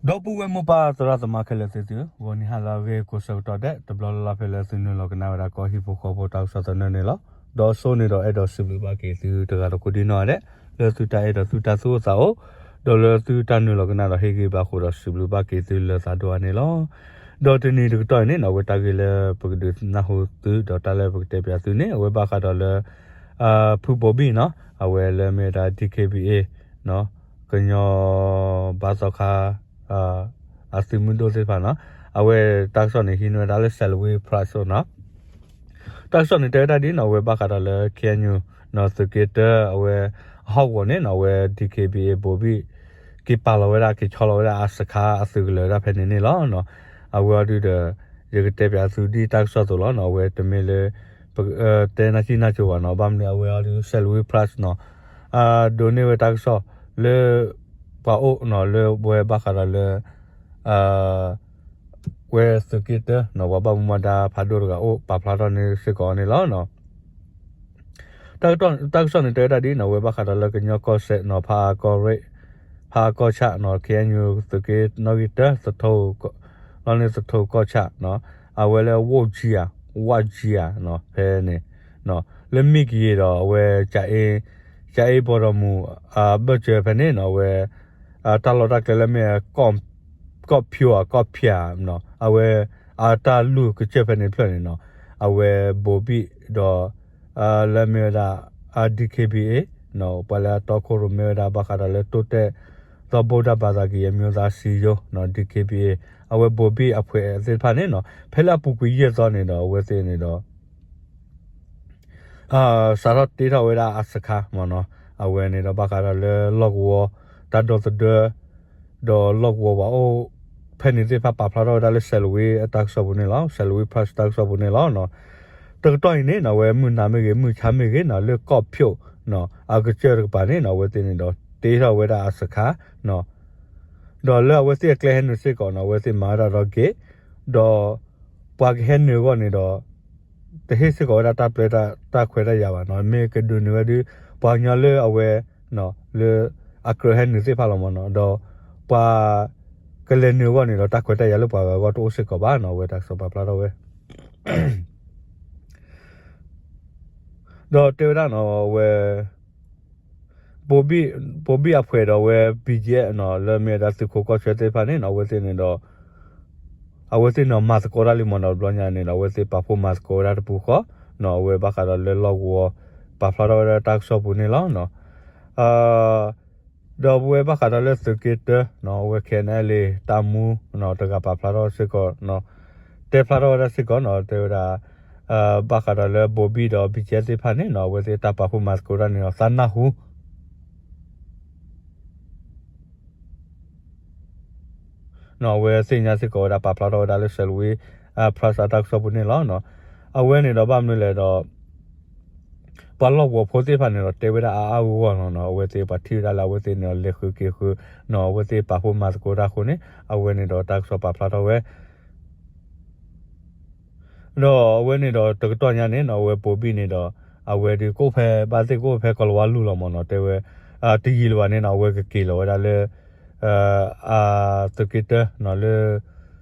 ဒီပုၢ်ဝဲၢ်မိၢ်ပၢ်သရၣ်သမါခဲလၢာ်သ့ၣ်သုဧၢ, ဂီၤနံၤဟါလၢအဂ့ၤကိးဆၢကတီၢ်ဒဲး တဘျီလၢ်လၢ်ဖဲလၢသုနုာ်လီၤကနၣ်ဝဲဒၣ်ကီၢ်ဟံၣ်ဖိဃီဖိတၢ်ကစီၣ်သနၢၣ်န့ၣ်လီၤ. ဒီးစိန့ၣ်ဒီးအဲၣ်ဒိးစံးဘျုးဘၣ်က့ၤသုတဂၤဒီးကိးဒံနီၢ်ဂၤဒဲး လၢသုတၢ်အဲၣ်ဒိးသုတၢ်သူၣ်အိၣ်သးအိၣ်, ဒီးလၢသုတၢ်နုာ်လီၤကနၣ်ဒီးဟ့ၣ်ဂံၢ်ဘါအဃိဒီးစံးဘျုးဘၣ်က့ၤသုလၢသးဒိၣ်အါန့ၣ်လီၤ. ဒီးတနံၤတကတီၢ်အံၤန့ၣ်နီၣ် အဝဲတၢ်ဂ့ၢ်လၢပကဒုးနၢ်ဟူသု ဒီးတၢ်လၢပကတဲပၠးသုန့ၣ် အဝဲဘၣ်ဃးဒီးလၢ ဖုဘိၤဘံၣ်နီၣ် အဝဲလၢမ့ၢ်ဝဲဒၣ် DKBA ကညီဘါသီခါ အသုးမုၢ်ဒိၣ်သ့ၣ်တဖၣ်နီၣ် အဝဲတၢ်ကစီၣ်န့ၣ်ဟံးန့ၢ်ဝဲဒၣ်လၢ Salween Press နီၣ် တၢ်ကစီၣ်န့ၣ်တဲဝဲဒၣ်ဒ်နီၣ် အဝဲဘၣ်ဃးဒီးလၢ KNU နီၣ် သုးက့တၢ အဝဲ အဟီၣ်ကဝီၤန့ၣ်နီၣ် အဝဲ DKBA ဘိၤဘံၣ် က့ၤပာ်လီၤဝဲဒၣ် က့ၤဆီလီၤဝဲဒၣ်အစခါအသုးကလၢၤဒၣ်ဖဲန့ၣ်န့ၣ်လီၤ. အဝဲအီၤဒုဒီး ယကတဲပၠးသုဒ်တၢ်ကစီၣ်အသိးလီၤနီၣ် အဝဲတမ့ၢ်လၢ တဲနၢ်ကံၣ်နၢ်ကၠိဘၣ်နီၣ် ဘၣ်မနုၤအဝဲအီၤဒု Salween Press နီၣ် ဒိးန့ၢ်ဝဲတၢ်ကစီၣ်လၢ ပှၤအိၣ်နီၣ် လၢဝဲဘၣ်ဃးဒီးလၢ ဝဲသုးက့တၢနီၣ် ပှၤဘၣ်မူဘၣ်ဒါဖးဒိၣ်တဂၤအိၣ်ပာ်ဖျါထီၣ်န့ၣ်စ့ၢ်ကီးန့ၣ်လီၤ. တၢ်ကစီၣ်န့ၣ်တဲဝဲဒၣ်ဒ်နီၣ် အဝဲဘၣ်ဃးဒီးလၢကညီကီၢ်စဲၣ်နီၣ် ဖးအါကီၢ်ရ့ၣ် ဖးအါကီၢ်ဆၣ်နီၣ် KNU သုးက့နီၣ်ဂံၢ်တၢ သထူ လီၤန့ၣ်သထူကီၢ်ဆၣ်နီၣ် အဝဲလၢ ဝၣ်ကၠံယၤ ဝၣ်ကၠံယၤနီၣ် ဖဲန့ၣ် လၢမ့ၢ်ကယံၤဒီးအဝဲ ကၠၤအ့ဘီဒီးမူ ဘၢၣ်စၢၤဖဲန့ၣ်နီၣ် အဝဲ တၢ်လီၢ်တၢ်ကျဲလၢမ့ၢ် ကီၢ်ဖၠိဧါ ကီၢ်ဖၠၣ်နီၣ် အဝဲ အတၢ်လူၢ်ကစၢၢ်ဖဲန့ၣ်တဖျၢၣ်န့ၣ်နီၣ် အဝဲဘိၤဘံၣ်ဒီး လၢမ့ၢ်ဝဲဒၣ် DKBA နီၣ် ပှၤလၢအတီခိၣ်ရိၣ်မဲဝဲဒၣ်ဘၣ်ဃးဒီးလၢတိတဲာ် ဒီဘိဒၣ်ဘၣ်သးကယဲၢ်မံၤသးစံယိနီၣ် DKBA အဝဲဘိၤဘံၣ်အဖှဲးသ့ၣ်တဖၣ်န့ၣ်နီၣ် ဖဲလၢအပူၤကွံာ်ယဲၢ်သီန့ၣ်ဒီး အဝဲသ့ၣ်န့ၣ်ဒီး စးထီၣ်တ့ထီၣ်ဝဲဒၣ်အစခါမ့ၢ်နီၣ် အဝဲန့ၣ်ဒီးဘၣ်ဃးဒီးလၢလီၢ်ကဝီၤ တၢ်ဒီသဒၢ ဒီးလီၢ်ကဝီၤပှၤအိၣ်ဖဲန့ၣ်သ့ၣ်တဖၣ်ပာ်ဖျါထီၣ်ဝဲဒၣ်လၢ Salween အတၢ်ကစီၣ်ပူၤန့ၣ်လီၤ. Salween Press တၢ်ကစီၣ်ပူၤန့ၣ်လီၤ. တကတီၢ်အံၤန့ၣ်နီၣ် အဝဲမုၢ်နၤမ့ၢ်ဂ့ၤ မုၢ်ဆါမ့ၢ်ဂ့ၤနီၣ် လၢကီၢ်ဖၠိနီၣ် အကစၢၢ်တကပၤန့ၣ်နီၣ် အဝဲသ့ၣ်န့ၣ်ဒီးတ့ထီၣ်ဝဲဒၣ်အစခါ ဒီးလၢအဝဲသ့ၣ်အကျဲဟဲနုာ်စ့ၢ်ကီးနီၣ် အဝဲသ့ၣ်မၤဝဲဒၣ်ဒီးဂ့ၤ ဒီး ပှၤကဟဲနုာ်အဂီၢ်န့ၣ်ဒီး တဟ့ၣ်စ့ၢ်ကီးဝဲဒၣ်တၢ်ပျဲတၢ်ခွဲးတၢ်ယာ်ဘၣ်နီၣ် မ့ၢ်ကဒုးနုာ်ဝဲဒု ပှၤကညီလၢအဝဲ လၢ အကြၢးဟဲနုာ်သ့ၣ်တဖၣ်လီၤမ့ၢ်နီၣ် ဒီး ပှၤကလဲၤနုာ်အဂီၢ်န့ၣ်ဒီး တၢ်ခွဲးတၢ်ယာ်လၢပှၤဂၤအဂီၢ်တအိၣ်စ့ၢ်ကီးဘၣ်နီၣ် အဝဲတၢ်ကစီၣ်ပာ်ဖျါထီၣ်ဝဲ ဒီးတဲဝဲဒၣ်နီၣ် အဝဲ ဘိၤဘံၣ်အဖှဲးဒီးအဝဲ BGF နီၣ် လၢမ့ၢ်ဝဲဒၣ်သုးခိးကီၢ်ဆၢသ့ၣ်တဖၣ်န့ၣ်နီၣ် အဝဲသ့ၣ်န့ၣ်ဒီး အဝဲသ့ၣ်န့ၣ်မၤသကိးတၢ်လံမ့ၢ်နီၣ် တဘျီညါန့ၣ်ဒီး အဝဲသ့ၣ်ပာ်ဖှိၣ်မၤသကိးဝဲဒၣ်တပူၤဃီနီၣ် အဝဲဘၣ်ဃးဒီးလၢလီၢ်ကဝီၤ ပာ်ဖျါထီၣ်ဝဲဒၣ်တၢ်ကစီၣ်ပူၤန့ၣ်လီၤ. ဒီးပဝဲဘၣ်ဃးဒီးလၢသုးက့တၢနီၣ် အဝဲ KNLA တၢ်မူနီၣ် တဂၤပာ်ဖျါထီၣ်စ့ၢ်ကီး တဲဖျါထီၣ်ဝဲဒၣ်စ့ၢ်ကီးနီၣ် တဲဝဲဒၣ် ဘၣ်ဃးဒီးလၢဘိၤဘံၣ်ဒီး BGF သ့ၣ်တဖၣ်န့ၣ်နီၣ် အဝဲသ့ၣ်တၢ်ပာ်ဖှိၣ်မၤသကိးတၢ်န့ၣ်ဒီး သးနၢ်ဟူ နီၣ် အဝဲသ့ၣ်ညါစ့ၢ်ကီးဝဲဒၣ်ပာ်ဖျါထီၣ်ဝဲဒၣ်လၢ Salween Press အတၢ်ကစီၣ်ပူၤန့ၣ်လီၤ. အဝဲန့ၣ်ဒီးဘၣ်မနုၤလဲၣ်ဒီး ပှၤလီၢ်ကဝီၤဖိသ့ၣ်တဖၣ်န့ၣ်ဒီးတဲဝဲဒၣ်အါအါဂီၢ်ဂီၢ်လီၤနီၣ် အဝဲသ့ၣ်ပှၤထံၣ်ဝဲဒၣ်လၢအဝဲသ့ၣ်န့ၣ်ဒီးလဲၤဃုက့ၤဃုနီၣ် အဝဲသ့ၣ်ပာ်ဖှိၣ်မၤသကိးတၢ်အဃိန့ၣ် အဝဲန့ၣ်ဒီးတၢ်ကစီၣ်ပာ်ဖျါထီၣ်ဝဲ ဒီးအဝဲန့ၣ်ဒီးတကတီၢ်ညါန့ၣ်နီၣ် အဝဲဘိၤဘံၣ်န့ၣ်ဒီး အဝဲဒုးကအိၣ်ဖဲ ဘၣ်သ့ၣ်ကအိၣ်ဖဲကီၤလၤဝါလူၤလီၤမ့ၢ်နီၣ် တဲဝဲ တယံာ်လၢၤဘၣ်န့ၣ်နီၣ် အဝဲကက့ၤလီၤဝဲဒၣ်လၢ အသုးက့တၢနီၣ် လၢ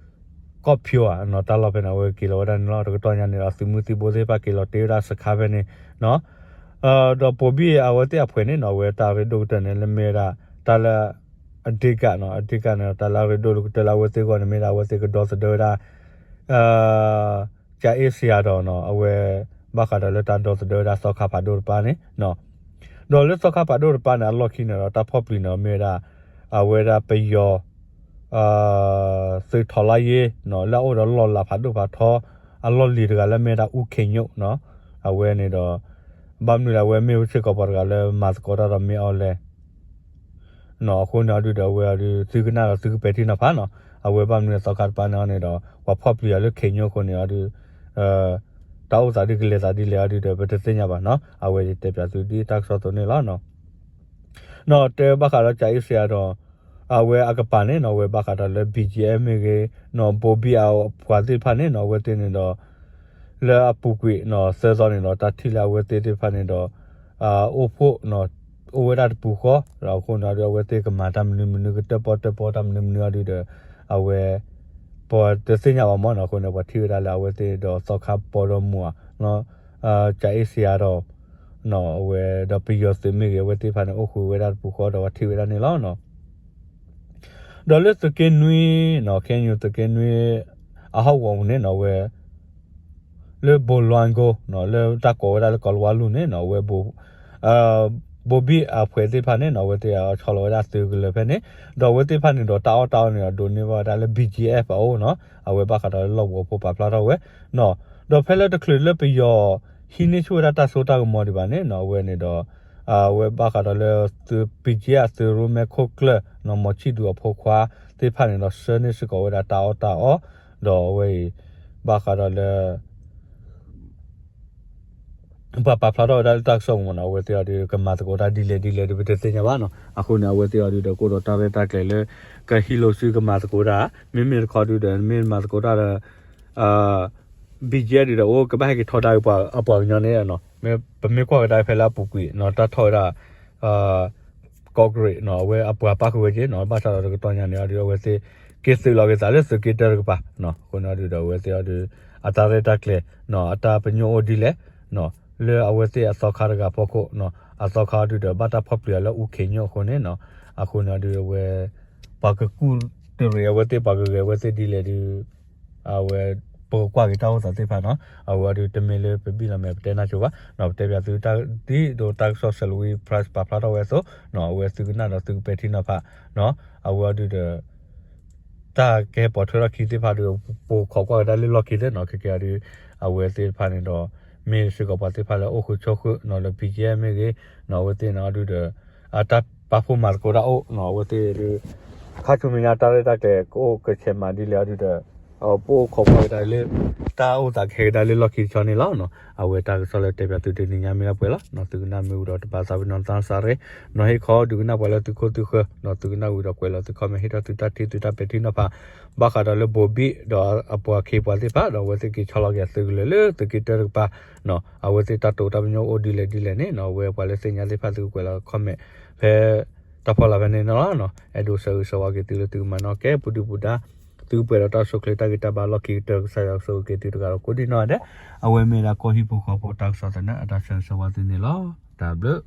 ကီၢ်ဖၠိဧါနီၣ် တၢ်လီၢ်ဖဲန့ၣ် အဝဲက့ၤလီၤဝဲဒၣ်န့ၣ်လီၤ. တကတီၢ်ညါန့ၣ်ဒီး သုးမုၢ်သံၣ်ဘိသ့ၣ်တဖၣ်က့ၤလီၤတ့ဝဲဒၣ်စခါဖဲန့ၣ်နီၣ် ဒီးဘိၤဘံၣ်အဝဲသ့ၣ်အဖှဲးန့ၣ်နီၣ် အဝဲတၢ်ရ့ဒိၣ်ကတၢၢ်န့ၣ် လၢမ့ၢ်ဝဲဒၣ် တၢ်လၢ အဓိကနီၣ် အဓိကန့ၣ် တၢ်လၢအရ့ဒိၣ်လၢကတၢၢ်လၢအဝဲသ့ၣ်အဂီၢ်န့ၣ် မ့ၢ်ဒၣ်အဝဲသ့ၣ်ကဒီသဒၢဝဲဒၣ် ကၠၤအ့စံယၤဒီးနီၣ် အဝဲ ဘၣ်ဃးဒီးလၢတၢ်ဒီသဒၢဝဲဒၣ်သီခါဖးဒိၣ်တပၤန့ၣ်နီၣ် ဒီးလၢသီခါဖးဒိၣ်တပၤန့ၣ် အလီၢ်ခံန့ၣ်ဒီး တၢ်ဖီၣ်ပျံၤန့ၣ် မ့ၢ်ဝဲဒၣ် အဝဲဒၣ်ပယီၤ သုးထီၣ်လါယ့နီၣ် လၢအအိၣ်ဒီးလီၢ်လၤဖးဒိၣ်ဖးထီ အလီၢ်လံၤတဂၤလၢမ့ၢ်ဝဲဒၣ် အူခ့ညိၣ်နီၣ် အဝဲန့ၣ်ဒီး ဘၣ်မနုၤလဲၣ် အဝဲမ့ၢ်ဝဲစ့ၢ်ကီးပှၤတဂၤလၢမၤသကိးတၢ်ဒီးမ့ၢ်အီၤလဲၣ် နီၣ် အဃိန့ၣ်အီၤဒုဒီး အဝဲအီၤဒု သုကနၣ်ဒီးသုကပဲာ်ထံနီၤဖးနီၣ် အဝဲဘၣ်မနုၤသီခါတပၤန့ၣ်အီၤန့ၣ်ဒီး ပှၤဖီၣ်ပျံၤအီၤလၢခ့ညိၣ်အဃိန့ၣ်အီၤဒု တၢ်အိၣ်သးဒုကလဲၤသးဒ်လဲၣ်အီၤဒုဒီး ပတသ့ၣ်ညါဘၣ်နီၣ် အဝဲယတဲပၠးသုဒ်တၢ်ကစီၣ်သိးန့ၣ်လီၤ. နီၣ် တဲဘၣ်ဃးဒီးကၠၤအ့စံယၤဒီး အဝဲအကပၤန့ၣ်နီၣ် အဝဲဘၣ်ဃးဒီးလၢ ဘံၣ်ကၠံအဲၣ် မ့ၢ်ဂ့ၤ နီၣ် ဘိၤဘံၣ်အပှၤသ့ၣ်တဖၣ်န့ၣ်နီၣ် အဝဲသ့ၣ်န့ၣ်ဒီး လၢအပူၤကွံာ်နီၣ် သၢသီန့ၣ်ဒီး တၢ်ထံၣ်လၢအဝဲသ့ၣ်သ့ၣ်တဖၣ်န့ၣ်ဒီး အိၣ်ဖှိၣ်နီၣ် အိၣ်ဝဲဒၣ်တပူၤဃီ ဒီးအဃိန့ၣ်ဒီး အဝဲသ့ၣ်ကမၤတၢ်မနုၤမနုၤ ကတၢၣ်ပီၣ်တၢၣ်ပီတၢ်မနုၤမနုၤအီၤဒုးဒီး အဝဲ ပှၤတသ့ၣ်ညါဘၣ်မ့ၢ်နီၤ. အဃိန့ၣ် ပှၤထံၣ်ဝဲဒၣ်လၢအဝဲသ့ၣ်ဒီး သီခါပီဒီမူၤဧါ ကၠၤအ့စံယၤဒီး အဝဲဒီးပယီၤသုးမ့ၢ်ဂ့ၤ အဝဲသ့ၣ်တဖၣ်န့ၣ် အိၣ်ဃုာ်ဝဲဒၣ်တပူၤဃီဒီး ပှၤထံၣ်ဝဲဒၣ်န့ၣ်လီၤ. ဒီးလၢသုးက့နွံနီၤ ခဲအံၤသုးက့နွံ အဟီၣ်ကဝီၤပူၤန့ၣ်နီၤ အဝဲ လၢဘိလွံကိ လၢတၢ်ကိးဝဲဒၣ်လၢကီၤလၤဝါလူၢ်န့ၣ်နီၤ အဝဲ ဘိဘံၣ်အဖှဲးသ့ၣ်တဖၣ်န့ၣ်နီၤ အဝဲသ့ၣ်အဆီလီၤဝဲဒၣ်သုးကလၢၤဖဲန့ၣ် ဒီးအဝဲသ့ၣ်တဖၣ်န့ၣ်ဒီးတၢ်အီၣ်တၢ်အီန့ၣ်ဒီး ဒိးန့ၢ်ဘၣ်ဝဲဒၣ်လၢ ဘံၣ်ကၠံၣ်အဲၣ်ဖ် အအိၣ်နီၤ အဝဲဘၣ်ဃးဒီးလၢလီၢ်ကဝီၤဖိပာ်ဖျါထီၣ်ဝဲ ဒီးဖဲလၢတချုးလၢပယီၤ ဟံးန့ၢ်ဆူၣ်ဝဲဒၣ်တၢ်စိတၢ်ကမီၤဒံးဘၣ်န့ၣ်နီၤ အဝဲန့ၣ်ဒီး အဝဲဘၣ်ဃးဒီးလၢသုး ဘံၣ်ကၠံၣ်အဲၣ် သုးရိမဲခိၣ်ကျၢၢ်နီၤ မီၤဆံၣ်ဒူအဖိခွါသ့ၣ်တဖၣ်န့ၣ်ဒီး ဆှၢန့ၢ်စ့ၢ်ကီးဝဲဒၣ်တၢ်အီၣ်တၢ်အီ ဒီးအဝဲအံၤ ဘၣ်ဃးဒီးလၢ ပှၤပာ်ဖျါထီၣ်ဝဲဒၣ်လၢတၢ်ကစီၣ်ပူၤမ့ၢ်နီၤ အဝဲသ့ၣ်အီၤဒုး ကမၤသကိးတၢ်ဒ်လဲၣ်ဒ်လဲၣ်ဒီး ပတသ့ၣ်ညါဘၣ်နီၤ. အဃိန့ၣ် အဝဲသ့ၣ်အီၤဒုးဒီး ကအိၣ်ဒီးတၢ်ရဲၣ်တၢ်ကျဲၤလၢ ကဟံးလိာ်စုကမၤသကိးတၢ် မ့မ့ၢ်တခီဒုးဒီး မ့ၢ်မၤသကိးတၢ်ဒီး ဘံၣ်ကၠံၣ်အဲၣ် ဒုးဒီး အိၣ်ကဘၣ်ဟဲက့ၤထီဒါက့ၤပှၤအပှၤကညီန့ၣ်နီၤ မ့ၢ်ပမ့ၢ်ကွၢ်ကဒါဖဲလၢအပူၤကွံာ်နီၤ တၢ်ထီၣ်ဝဲဒၣ် ကီးကရ့းနီၤ အဝဲအပှၤပၣ်ဃုာ်ဝဲက့ၤနီၤ ဘၣ်ဆၣ်ဒီးတကတီၢ်ညါန့ၣ်အီၤဒုး အဝဲသ့ၣ်က့ၤသုးလီၤက့ၤသးလၢသုးက့တၢတကပၤနီၤ အဃိန့ၣ်အီၤဒုးဒီး အဝဲသ့ၣ်အီၤဒုး အတၢ်ရဲၣ်တၢ်ကျဲၤနီၤ အတၢ်ပညိၣ်အိၣ်ဒ်လဲၣ်နီၤ လၢအဝဲသ့ၣ်အသီခါတဂၤဖီခိၣ်နီၤ အသီခါအီၤဒုးဒီး ဘၣ်တၢ်ဖီၣ်ပျံၤအီၤလၢအူခ့ညိၣ်အဃိန့ၣ်နီၤ အဃိန့ၣ်အီၤဒုးအဝဲ ပှၤကကူၣ်တရံးအဝဲသ့ၣ် ပှၤကဂဲၤအဝဲသ့ၣ်ဒ်လဲၣ်ဒုး အဝဲ ပကကွၢ်က့ၤတၢ်အိၣ်သးသ့ၣ်တဖၣ်နီၤ အဝဲအီၤဒုးတမ့ၢ်လၢပဘံၣ်လီၤမဲာ်ပတဲနၢ်ဆိဘၣ်နီၤ ပတဲပၠးသုတၢ်ဒ်သိးတၢ်ကစီၣ် Salween Press ပာ်ဖျါထီၣ်ဝဲအသိးနီၤ အဝဲသုကနၣ်ဒီးသုကပဲာ်ထံနီၤဖးနီၤ အဝဲအီၤဒုးဒီး တၢ်ကဟဲပိာ်ထွဲထီၣ်ခံသ့ၣ်တဖၣ်ဒီး ပခိးကွၢ်ကဒါလၢလီၢ်ခံသ့ၣ်နီၤ ခဲကဲအီၤဒုး အဝဲသ့ၣ်တဖၣ်န့ၣ်ဒီး မ့ၢ်စ့ၢ်ကီးပှၤသ့ၣ်တဖၣ်လၢအိၣ်ဃုာ်ဆိးဃုာ်နီၤ လၢ ဘံၣ်ကၠံၣ်အဲၣ် မ့ၢ်ဂ့ၤနီၤ အဝဲသ့ၣ်န့ၣ်အီၤဒုးဒီး အတၢ်ပာ်ဖှိၣ်မၤသကိးတၢ်အိၣ်နီၤ အဝဲသ့ၣ်ဒုး ခါဆူမဲာ်ညါတၢ်ရဲၣ်တၢ်ကျဲၤကအိၣ်ကဆဲးမးဒ်လဲၣ်အီၤဒုးဒီး ပအိၣ်ခိးကွၢ်ကဒါလၢ တၢ်အိၣ်သးကဟဲကဒါလၢလီၢ်ခံတဆီန့ၣ်လီၤ. အဝဲတၢ်ကစီၣ်လၢတဲပၠးသုတနံၤညါမ့ၢ်ဒၣ်ပှဲၤလီၤနီၤ သုကနၣ်မ့ၢ်ဝံၤဒီးတဘၣ်သးပ့ၤနီၣ်သးစၢ်ရ့ နီၤဟ့ၣ်ခီဒုးကနၣ်ပှၤလၢသုခိၣ်သုဃၢၤနီၤ သုကနၣ်ဝံၤဒီးကွဲးလီၤသု comment ဟ့ၣ်ထီၣ်သုတၢ်ထံၣ်သုတၢ်ပဲာ်ထံနီၤဖး ဘၣ်ဃးဒီးလၢဘိၤဘံၣ်ဒီးအပှၤခ့ပှၤသ့ၣ်တဖၣ်ဒီး အဝဲသ့ၣ်က့ၤဆီလီၤက့ၤအသုးကလၢၤလၢသုးက့တၢတကပၤနီၤ အဝဲသ့ၣ်တၢ်တိာ်တၢ်ပညိၣ်အိၣ်ဒ်လဲၣ်ဒ်လဲၣ်န့ၣ်နီၤ အဝဲပှၤလၢသ့ၣ်ညါသ့ၣ်တဖၣ်သုကကွဲးလီၤ comment ဖဲ တၢ်ဖီလာ်ဖဲန့ၣ်န့ၣ်လီၤ. အဲၣ်ဒိးဆၢဂ့ၤဆၢဝါက့ၤသုလၢသုကမၤနီၣ်ကဲပူၤဒုၣ်ပူၤဒါ သုကပှဲၤဒီးတၢ်ဆိၣ်ချ့တၢ်ဂံၢ်တၢ်ဘါလီၢ်ခံကတၢၢ် ကစၢ်ယွၤကဆိၣ်ဂ့ၤက့ၤသုတဂၤဒီးကိးဒံနီၢ်ဂၤဒဲး အဝဲမ့ၢ်ဒၣ်ကီၢ်ဟံၣ်ဖိဃီဖိတၢ်ကစီၣ်သနၢၣ် အတၢ်ဆၢဂ့ၤဆၢဝါသုန့ၣ်လီၤ. တၢ်ဘျုး